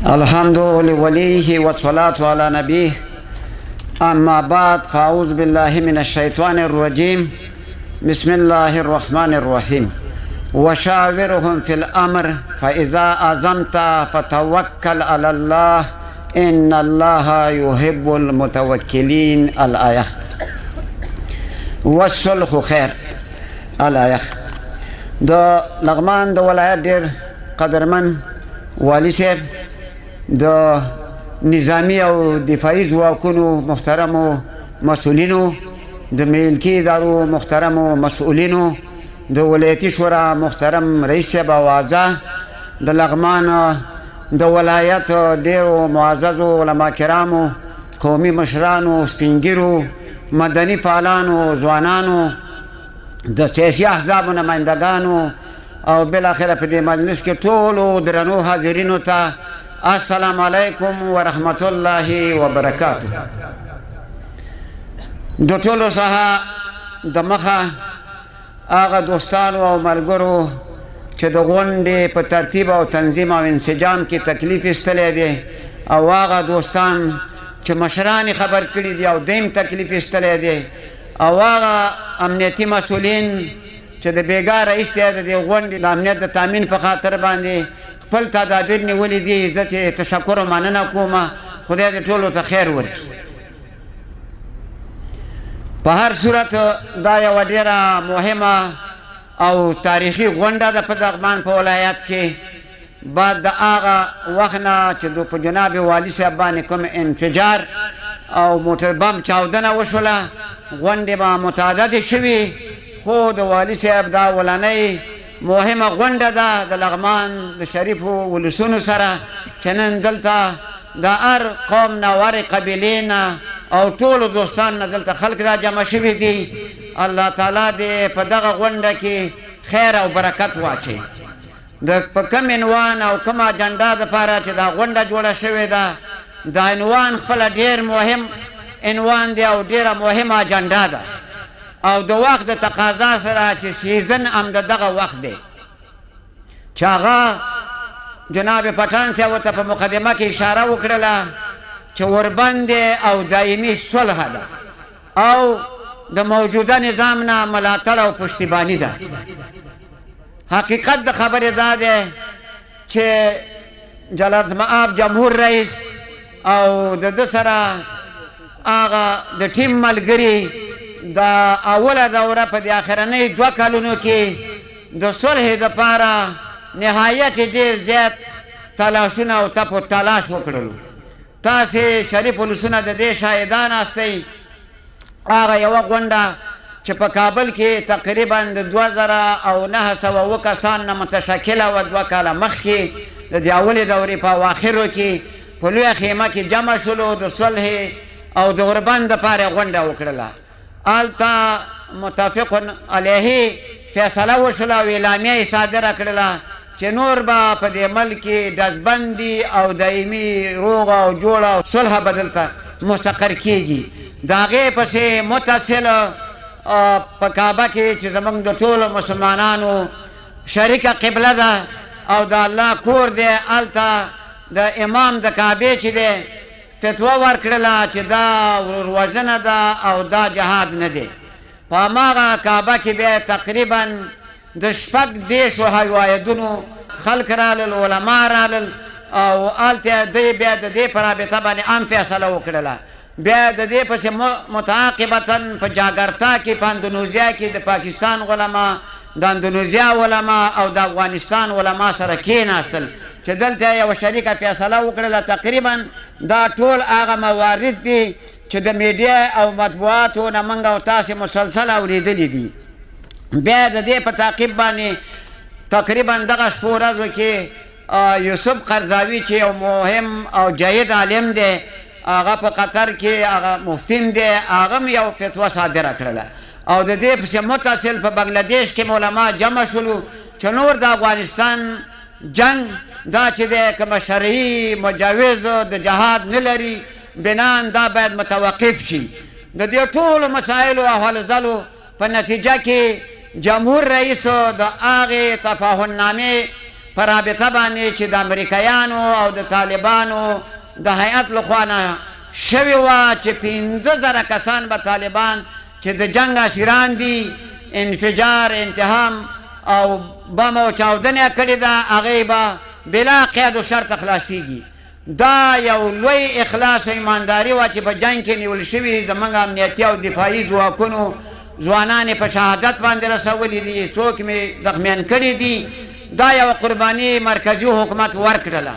الحمد لوليه والصلاة على نبيه، اما بعد، فاعوذ بالله من الشيطان الرجيم، بسم الله الرحمن الرحيم، وشاورهم في الامر فاذا عزمت فتوکل علی الله ان الله يحب المتوکلین، الآیه. والصلح خیر، الآیه. د لغمان د ولایت ډیر قدرمن والي صاحب، د نظامي او دفاعي ځواکونو محترمو مسؤلینو، د ملکي ادارو محترمو مسؤلینو، د ولایتي شورا محترم رئیس صاحب او اعضا، د لغمان د ولایت ډېرو معززو علما کرامو، قومي مشرانو، سپینږیرو، مدني فعالانو، ځوانانو، د سیاسي احزابو نمایندګانو او بالاخره په دې مجلس کې ټولو درنو حاضرینو ته السلام علیکم ورحمت الله وبرکاته. د ټولو څخه د مخه هغه دوستانو او ملګرو چې د غونډې په ترتیب او تنظیم او انسجام کې تکلیف ایستلی دی او هغه دوستان چې مشران یې خبر کړي دي او دوی هم تکلیف ایستلی دی او هغه امنیتي مسؤلین چې د بیګا رئیس دی د دې غونډې د امنیت د تامین په خاطر باندې خپل تدابیر نیولي دي، زه ترې تشکر او مننه کوم. خدای دې ټولو ته خیر ورکړي. په هر صورت، دا یوه ډېره مهمه او تاریخي غونډه ده په لغمان په ولایت کې. بعد د هغه وخت نه چې د په جناب والي صاحب باندې کوم انفجار او موټر بم چاودنه وشوله، غونډې به متعددې شوي، خو د والي صاحب دا اولنۍ مهمه غونډه ده د لغمان د شریفو ولسونو سره چې نن دلته د هر قوم نه، هرې قبیلې نه او ټولو دوستان نه دلته خلک را جمع شوي دي. الله تعالی دې په دغه غونډه کې خیر او برکت واچوي. د په کوم عنوان او کوم اجنډا دپاره چې دا غونډه جوړه شوې ده، دا عنوان خپله ډېر مهم عنوان دی او ډېره مهمه اجنډا ده او د وخت د تقاضا سره چې season هم د دغه وخت دی چې هغه جناب پټان صاحب ورته په مقدمه کې اشاره وکړله چې اوربند او دایمي صلح ده او د موجوده نظام نه ملاتړ او پشتیبانی ده. حقیقت د خبرې دا دی چې جلالت مآب جمهور رئیس او د ده سره هغه د ټیم ملګري د اوله دوره په دې اخرنۍ 2 کلونو کې د صلح دپاره نهایت ډېر زیات تلاشونه او تپ و تلاش وکړلو. تاسې شریف ولسونه د دې شاهدان هستئ. هغه یوه غونډه چې په کابل کې تقریبا د 2900 کسان نه متشکله وه، 2 کاله مخکې د دې اولې دورې په اواخرو کې په لویه خیمه کې جمع شولو، د صلح او د اوربند دپاره غونډه وکړله. هلته متفق علیه فیصله وشوله او اعلامیه یې صادره کړله چې نور به په دې ملک کې ډزبندي او دایمي روغه او جوړه او صلح به دلته مستقر کیږي. د هغې پسې متصل په کعبه کې چې زمونږ د ټولو مسلمانانو شریکه قبله ده او د الله کور دی، هلته د امام د کعبې چې دی فتوا ورکړله چې دا ورور وژنه ده او دا جهاد نه دی. په هماغه کعبه کې بیا تقریبا د 36 هیوادونو خلک رالل، علما رالل او هلته دوی بیا د دې په رابطه باندې هم فیصله وکړله. بیا د دې پسې متعاقبتا په جاګرتا کې، په اندونیزیا کې د پاکستان علما، د اندونیزیا علما او د افغانستان علما سره کېناستل چې دلته یوه شریکه فیصله وکړله. تقریبا دا ټول هغه موارد دي چې د میډیا او مطبوعاتو نه موږ او تاسې مسلسل اورېدلي دي. بیا د دې په تعقیب باندې تقریبا دغه شپو ورځو کې یوسف قرضاوي چې یو مهم او جید عالم دی، هغه په قطر کې هغه مفتین دی، هغه هم یو فتوا صادره کړله او د دې پسې متصل په بنګلادیش کې علما جمع شولو چې نور د افغانستان جنګ دا چې دی کومه شرعي مجوز د جهاد نه لري، بناً دا باید متوقف شي. د دې ټولو مسایلو او هلو ځلو په نتیجه کې جمهور رئیس د هغې تفاهمنامې په رابطه باندې چې د امریکایانو او د طالبانو د هیئت له خوا نه شوې وه چې 5000 کسان به طالبان چې د جنګ اسیران دي، انفجار، انتهام او بم او چاودنه کړې ده، هغې به بلا قید و شرط خلاصیږي. دا یو لوی اخلاص او ایمانداري وه چې په جنګ کې نیول شوي زموږ امنیتي او دفاعي ځواکونو ځوانان یې په شهادت باندې رسولي دي، څوک مې زخمیان کړي دي. دا یوه قرباني مرکزي حکومت ورکړله،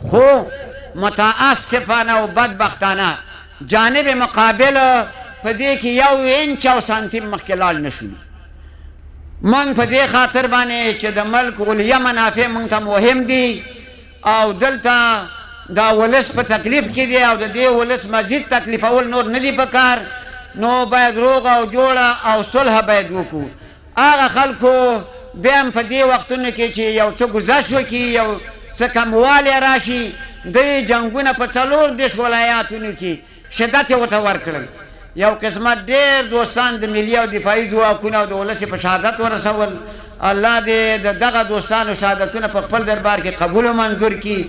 خو متاسفانه او بدبختانه جانب مقابل په دې کې یو انچ او سانتیم مخکې لاړ نه شو. موږ په دې خاطر باندې چې د ملک علیه منافع موږ ته مهم دي او دلته دا ولس په تکلیف کې دی او د دې ولس مزید تکلیفول نور نه دي په کار، نو باید روغه او جوړه او صلح باید وکړو. هغه خلکو بیا هم په دې وختونو کې چې یو څه ګذشت وکړي، یو څه کموالی راشي، دوی جنګونه په 34 ولایاتونو کې شدت یې ورته ورکړل. یو قسمت ډېر دوستان د ملي او دفاعي ځواکونو او د ولس یې په شهادت ورسول. الله دې د دغه دوستانو شهادتونه په خپل دربار کې قبول او منظور کړي.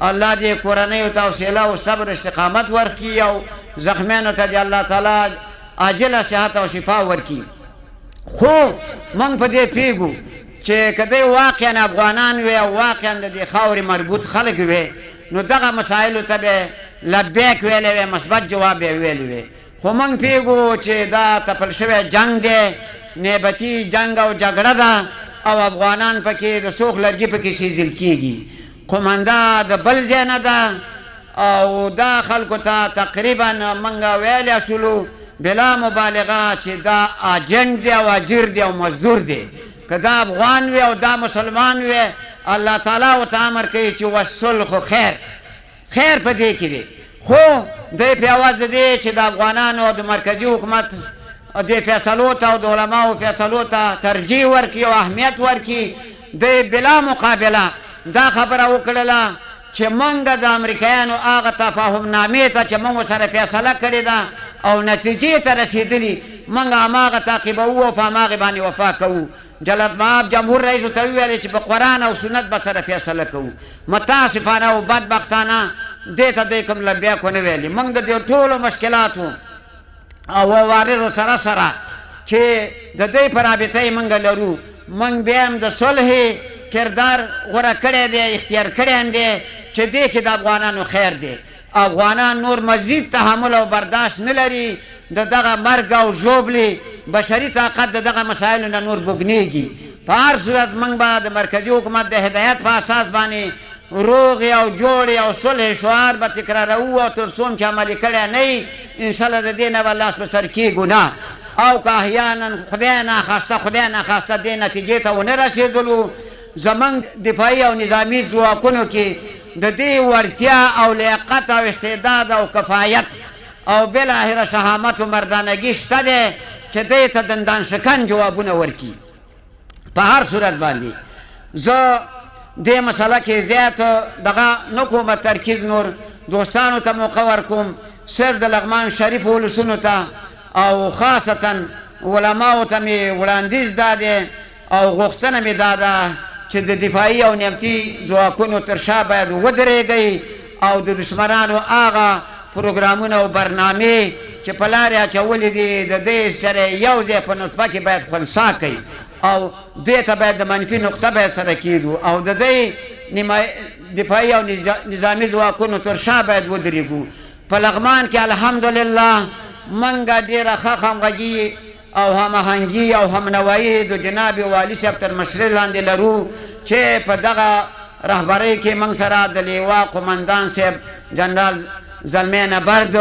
الله دې کورنیو ته حوصله او صبر استقامت ورکړي او زخمیانو ته دې الله تعالی عاجله صحت او شفا ورکړي. خو موږ په دې پوهېږو چې که دوی واقعا افغانان وي او واقعا د دې خاورې مربوط خلک وي، نو دغه مسایلو ته به لبیک ویلی وی، مثبت جواب به ویلی وی. خو موږ پوهېږو چې دا تپل شوی جنګ دی، نیابتي جنګ او جګړه ده او افغانان پکې د سوخ لرګي پکې سیزل کېږي. قومنده د بل ځای نه ده او دا خلکو ته تقریبا موږ ویلی شولو بلا مبالغه چې دا اجنټ دی او اجیر دی او مزدور دی. که دا افغان وي او دا مسلمان وي، الله تعالی ورته امر کوي چې والصلح خیر، خیر په دې کې دی. خو دی په عوض د دې چې د افغانانو او د مرکزي حکومت د فیصلو ته او د علماو فیصلو ته ترجیح ورکړي او اهمیت ورکړي، دی بلا مقابله دا خبره وکړله چې موږ د امریکایانو هغه تفاهم نامې ته چې موږ سره فیصله کړې ده او نتیجې ته رسېدلي، موږ هماغه تعقیبوو او په هماغې باندې وفا کوو. جلالتمآب جمهور رئیس ورته وویل چې په قرآن او سنت به سره فیصله کوو. متاسفانه او بدبختانه دې ته دوی کوم لبیک ونه ویلې. موږ د دې ټولو مشکلاتو او عوارضو سره سره چې د دوی په رابطه یې موږ لرو، موږ بیا هم د صلحې کردار غوره کړی دی، اختیار کړی هم دی چې دې کې د افغانانو خیر دی. افغانان نور مزید تحمل او برداشت نه لري د دغه مرګ او ژوبلې، بشري طاقت د دغه مسایلو نه نور بوږنېږي. په هر صورت موږ به د مرکزي حکومت د هدایت په اساس باندې روغې او جوړې او صلحې شعار به تکراروو او تر څو هم چې عملي کړی نه وي، انشاءالله د دې نه به لاس په سر کېږو نه. او که احیانا خدای ناخواسته، خدای ناخواسته دې نتیجې ته ونه رسېدلو، زموږ دفاعي او نظامي ځواکونو کې د دې وړتیا او لیاقت او استعداد او کفایت او بالاخره شهامت و مردانګي شته دی چې دی ته دندان شکن جوابونه ورکړي. په هر صورت باندې زه دې مسله کې زیات دغه نه کوم ترکیز، نور دوستانو ته موقع ورکوم، صرف د لغمان شریف ولسونو ته او خاصتا علماو ته مې وړاندیز دا دی او غوښتنه مې دا ده چې د دفاعي او امنیتي ځواکونو تر شا باید ودرېږئ او د دښمنانو هغه پروګرامونه او برنامې چې په لارې اچولې دي د دې سره یو ځای په نطفه کې باید خنثا کړئ او دې ته باید د منفي نقطه باید سره کېږو او د دې دفاعي او نظامي ځواکونو تر شا باید ودرېږو. په لغمان کې الحمدلله موږ ډېره ښه همغږي او هماهنګي او همنوایي د جناب والي صاحب تر مشرۍ لاندې لرو چې په دغه رهبرۍ کې موږ سره د لیوا قومندان صاحب جنرال زلمی نبرد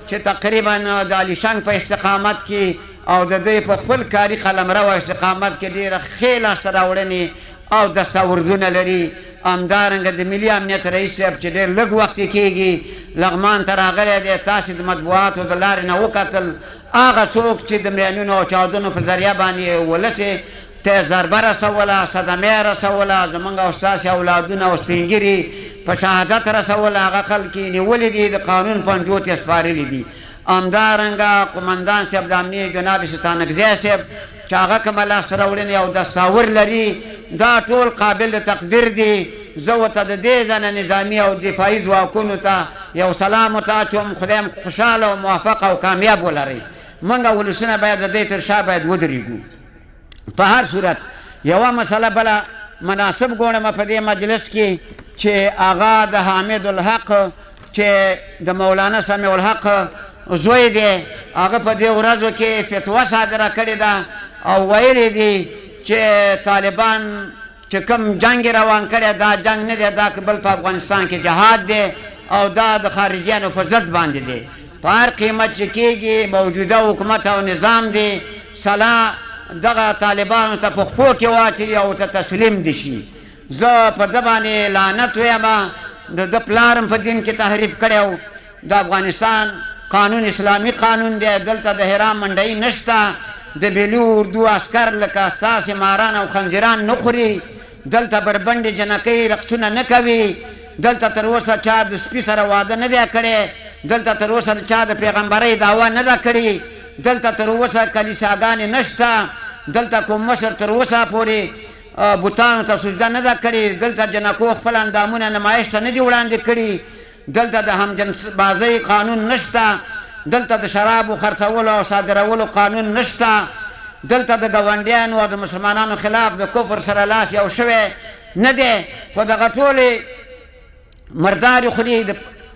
چې تقریبا د علیشنګ په استقامت کې او د دوی په خپل کاري قلمرو او استقامت کې ډېره ښې لاسته راوړنې او دستاوردونه لري. همدارنګه د ملي امنیت رئیس صاحب چې ډېر لږ وخت یې کېږي لغمان ته راغلی دی، تاسې د مطبوعاتو د لارې نه وکتل هغه څوک چې د مینونو او چاودنو په ذریعه باندې ولس ته ضربه رسوله، صدمه یې رسوله، زمونږ او ستاسې اولادونه او سپینږیري په شهادت رسوله، هغه خلک یې نیولي دي، د قانون پنجو ته یې سپارلي دي. همدارنګه قومندان صاحب د امنیې جناب ستانکزی صاحب چې هغه کومه لاسته راوړنې او دستاور لري، دا ټول قابل د تقدیر دي. زه ورته د دې ځای نه نظامي او دفاعي ځواکونو ته یو سلام ورته اچوم، خدای هم خوشحاله او موفق او کامیاب ولرئ. موږ ولسونه باید د دې تر شا باید ودرېږو. په هر صورت یوه مسله بله مناسب ګڼم په دې مجلس کې چې هغه د حامد الحق چې د مولانا سمیع الحق زوی دی، هغه په دې ورځو کې فتوا صادره کړې ده او ویلي دي چې طالبان چې کوم جنګ روان کړی دا جنګ نه دی، دا بل په افغانستان کې جهاد دی او دا د خارجیانو په ضد باندې دی. په هر قیمت چې کېږي موجوده حکومت او نظام دی سلا دغه طالبانو ته په خپو کې واچوي او ته تسلیم دي شي. زه په ده باندې لعنت وایم، د ده پلار هم په دین کې تحریف کړی و. د افغانستان قانون اسلامي قانون دی، دلته د حرام منډۍ نشته، د ملي اردو عسکر لکه ستاسې ماران او خنزیران نه خوري، دلته بربنډې جنکۍ رقصونه نه کوي، دلته تر اوسه چا د سپي سره واده نه دی کړی، دلته تر اوسه چا د پیغمبرۍ دعوه نه ده کړې، دلته تر اوسه کلیساګانې نشته، دلته کوم مشر تر اوسه پورې بتانو ته سجده نه ده کړې، دلته جنکو خپل اندامونه نمایش ته نه دي وړاندې کړي، دلته د همجنس بازۍ قانون نشته، دلته د شرابو خرڅولو او صادرولو قانون نشته، دلته د ګاونډیانو او د مسلمانانو خلاف د کفر سره لاس یو شوی نه دی. خو دغه ټولې مردارې خوري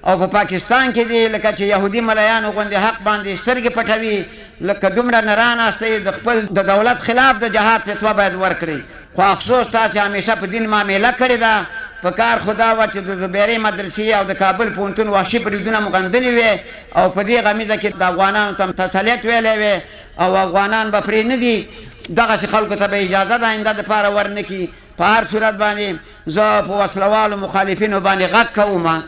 او په پاکستان کې دي، لکه چې یهودي ملایانو غوندې حق باندې سترګې پټوي، لکه دومره نه راناستئ د خپل د دولت خلاف د جهاد فتوا باید ورکړئ. خو افسوس تاسې همیشه په دین معامله کړې ده. په کار خو دا وه چې د زبیرې مدرسې او د کابل پوهنتون وحشي بریدونه مو غندلي وی او په دې غمیزه کې د افغانانو ته تسلیت ویلی وی او افغانان به پرې نه دي دغسې خلکو ته به اجازه د آینده دپاره ورنه کړي. په هر صورت باندې زه په وسلوالو مخالفینو باندې غږ کوم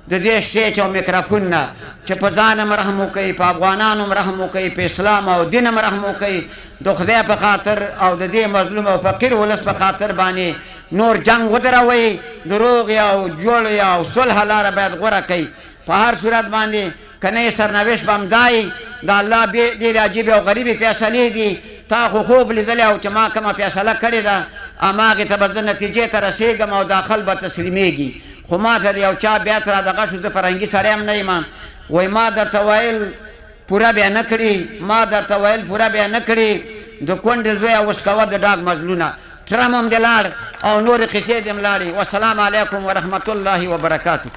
د دې سټیج او میکروفون نه چې په ځان هم رحم وکړئ، په افغانانو هم رحم وکړئ، په اسلام او دین هم رحم وکړئ، د خدای په خاطر او د دې مظلوم او فقیر ولس په خاطر باندې نور جنګ ودروئ، د روغې او جوړې او صلح لاره باید غوره کړئ. په هر صورت باندې که نه یې سرنوشت به همدا وي. د الله ډېرې عجیبې او غریبې فیصلې دي. تا خو خوب لیدلی او چې ما کومه فیصله کړې ده هماغې ته به زه نتیجې ته رسېږم او دا خلک به تسلیمېږي. خو ما ته د یو چا بیعت را دغه شو، زه فرنګي سړی هم نه یم، وایي ما درته ویل پوره بیا نه کړي، ما درته ویل پوره بیا نه کړي، د کونډې زویه اوس کوه د ډاګ مزلونه. ټرم هم دې لاړ او نورې قصې دې هم لاړې. والسلام علیکم ورحمت الله وبرکاته.